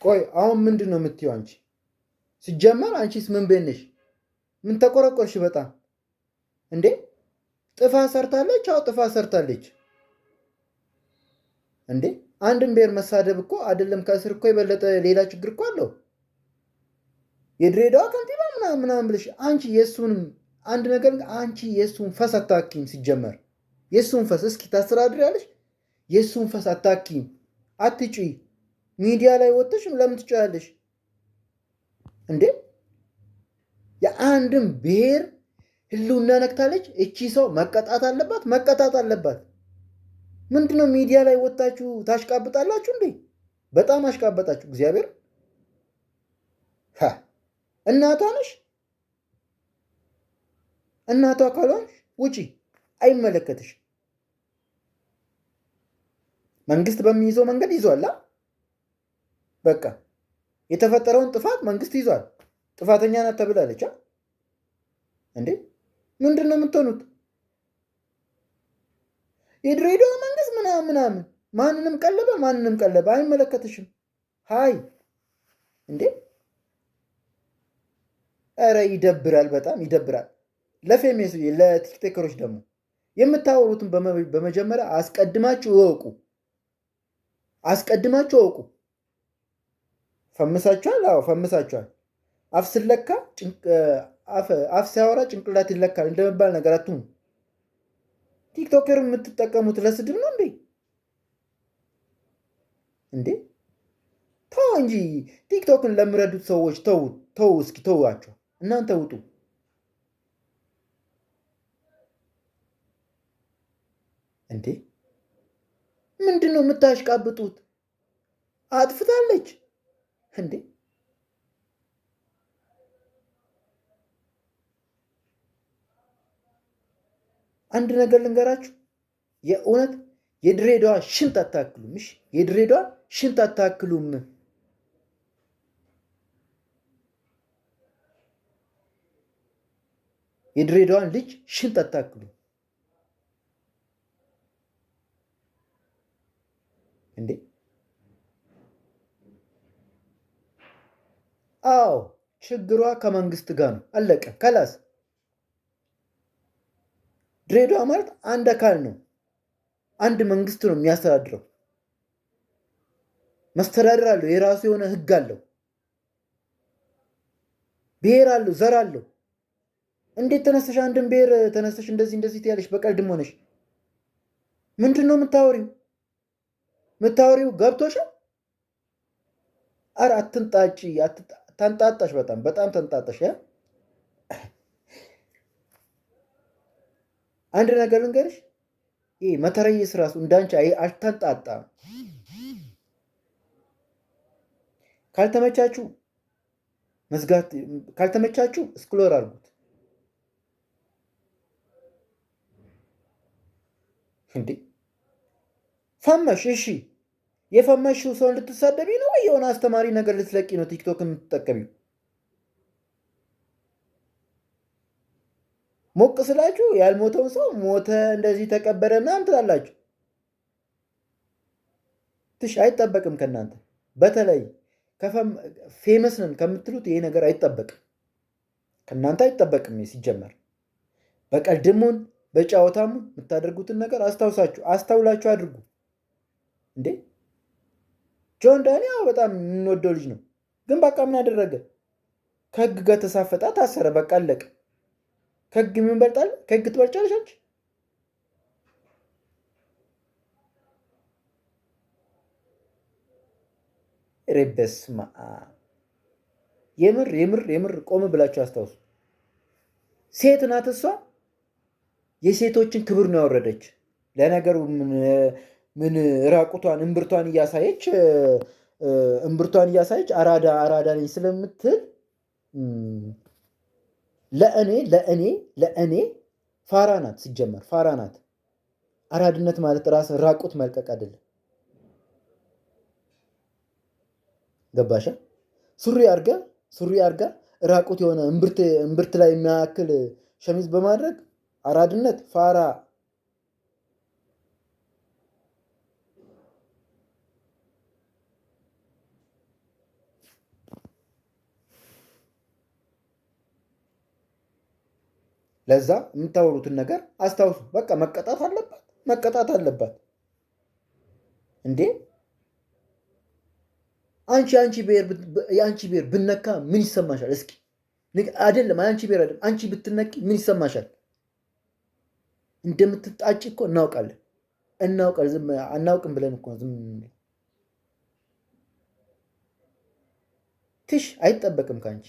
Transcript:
ቆይ አሁን ምንድን ነው የምትይው አንቺ? ሲጀመር አንቺስ ምን ቤት ነሽ? ምን ተቆረቆርሽ? በጣም እንዴ ጥፋት ሰርታለች። አዎ ጥፋት ሰርታለች። እንዴ አንድን ብሔር መሳደብ እኮ አይደለም ከእስር እኮ የበለጠ ሌላ ችግር እኮ አለው። የድሬዳዋ ከንቲባ ምናምን ምናምን ብለሽ አንቺ የእሱንም አንድ ነገር አንቺ የእሱን ፈስ አታኪም። ሲጀመር የእሱን ፈስ እስኪ ታስተዳድሪያለሽ? የእሱን ፈስ አታኪም። አትጩይ። ሚዲያ ላይ ወጥተሽ ለምን ትጮያለሽ እንዴ? የአንድን ብሔር ህልውና ነክታለች። እቺ ሰው መቀጣት አለባት፣ መቀጣት አለባት። ምንድነው ሚዲያ ላይ ወጥታችሁ ታሽቃብጣላችሁ እንዴ? በጣም አሽቃበጣችሁ። እግዚአብሔር እናቷ ነሽ። እናቷ ካልሆንሽ ውጪ፣ አይመለከትሽ። መንግስት በሚይዘው መንገድ ይዟል። በቃ የተፈጠረውን ጥፋት መንግስት ይዟል። ጥፋተኛ ናት ተብላለች። እንዴ ምንድን ነው የምትሆኑት? የድሬዳዋ መንግስት ምናምን ምናምን ማንንም ቀለበ ማንንም ቀለበ አይመለከትሽም። ሀይ እንዴ ኧረ ይደብራል፣ በጣም ይደብራል። ለ famous ለቲክቶከሮች ደግሞ የምታወሩትን በመጀመሪያ አስቀድማችሁ እወቁ፣ አስቀድማችሁ እወቁ። ፈምሳችኋል። አዎ ፈምሳችኋል። አፍ ስለካ አፍ ሲያወራ ጭንቅላት ይለካል እንደመባል ነገር አትሁኑ። ቲክቶከር የምትጠቀሙት ለስድብ ነው እንዴ? እንዴ ተው እንጂ ቲክቶክን ለሚረዱት ሰዎች ተው ተው፣ እስኪ ተዋቸው። እናንተ ውጡ። እንዴ ምንድን ነው የምታሽቃብጡት? አጥፍታለች እንዴ? አንድ ነገር ልንገራችሁ፣ የእውነት የድሬዳዋ ሽንት አታክሉም። እሺ የድሬዳዋ ሽንት አታክሉም። የድሬዳዋን ልጅ ሽንት አታክሉም። እንዴ አዎ ችግሯ ከመንግስት ጋር ነው። አለቀ ከላስ። ድሬዳዋ ማለት አንድ አካል ነው። አንድ መንግስት ነው የሚያስተዳድረው። መስተዳድር አለው። የራሱ የሆነ ህግ አለው። ብሔር አለው፣ ዘር አለው። እንዴት ተነስተሽ አንድን ብሔር ተነስተሽ እንደዚህ እንደዚህ ትያለሽ? በቀልድም ሆነሽ ምንድን ነው የምታወሪው? የምታወሪው ገብቶሻል? ኧረ አትንጣጪ። ተንጣጣሽ፣ በጣም በጣም ተንጣጣሽ። አንድ ነገር ልንገርሽ፣ ይሄ መተረየስ ራሱ እንዳንቺ አልተንጣጣም። ካልተመቻችሁ መዝጋት፣ ካልተመቻችሁ scroll አድርጉት። እንዴ ፈመሽ፣ እሺ የፈመሽው ሰው እንድትሳደቢ ነው ወይ የሆነ አስተማሪ ነገር ልትለቂ ነው ቲክቶክ የምትጠቀሚው? ሞቅ ስላችሁ ያልሞተውን ሰው ሞተ እንደዚህ ተቀበረ ምናምን ትላላችሁ። ትሽ አይጠበቅም ከእናንተ በተለይ famous ነን ከምትሉት ይሄ ነገር አይጠበቅም፣ ከእናንተ አይጠበቅም። ሲጀመር በቀልድሙን በጨዋታም የምታደርጉትን ነገር አስታውሳችሁ አስተውላችሁ አድርጉ። እንዴ ጆን ዳኒ ያው በጣም የምንወደው ልጅ ነው፣ ግን በቃ ምን አደረገ? ከህግ ጋር ተሳፈጣ፣ ታሰረ። በቃ አለቀ። ከህግ ምን በልጣል? ከህግ ትበልጫለሽ አንቺ? ኧረ በስመ አብ! የምር የምር የምር ቆም ብላችሁ አስታውሱ። ሴት ናት እሷ። የሴቶችን ክብር ነው ያወረደች። ለነገሩ ምን ራቁቷን እምብርቷን እያሳየች እምብርቷን እያሳየች አራዳ አራዳ ነኝ ስለምትል ለእኔ ለእኔ ለእኔ ፋራ ናት። ሲጀመር ፋራ ናት። አራድነት ማለት ራስን ራቁት መልቀቅ አይደለም። ገባሻ? ሱሪ አርጋ ሱሪ አርጋ ራቁት የሆነ እምብርት ላይ የሚያክል ሸሚዝ በማድረግ አራድነት ፋራ። ለዛ የምታወሩትን ነገር አስታውሱ። በቃ መቀጣት አለባት፣ መቀጣት አለባት። እንዴ አንቺ የአንቺ ብሔር ብነካ ምን ይሰማሻል? እስኪ አይደለም አንቺ ብሔር አይደለም አንቺ ብትነኪ ምን ይሰማሻል? እንደምትጣጭ እኮ እናውቃለን፣ እናውቃለን። ዝም አናውቅም ብለን እኮ ዝም ትሽ አይጠበቅም ከአንቺ።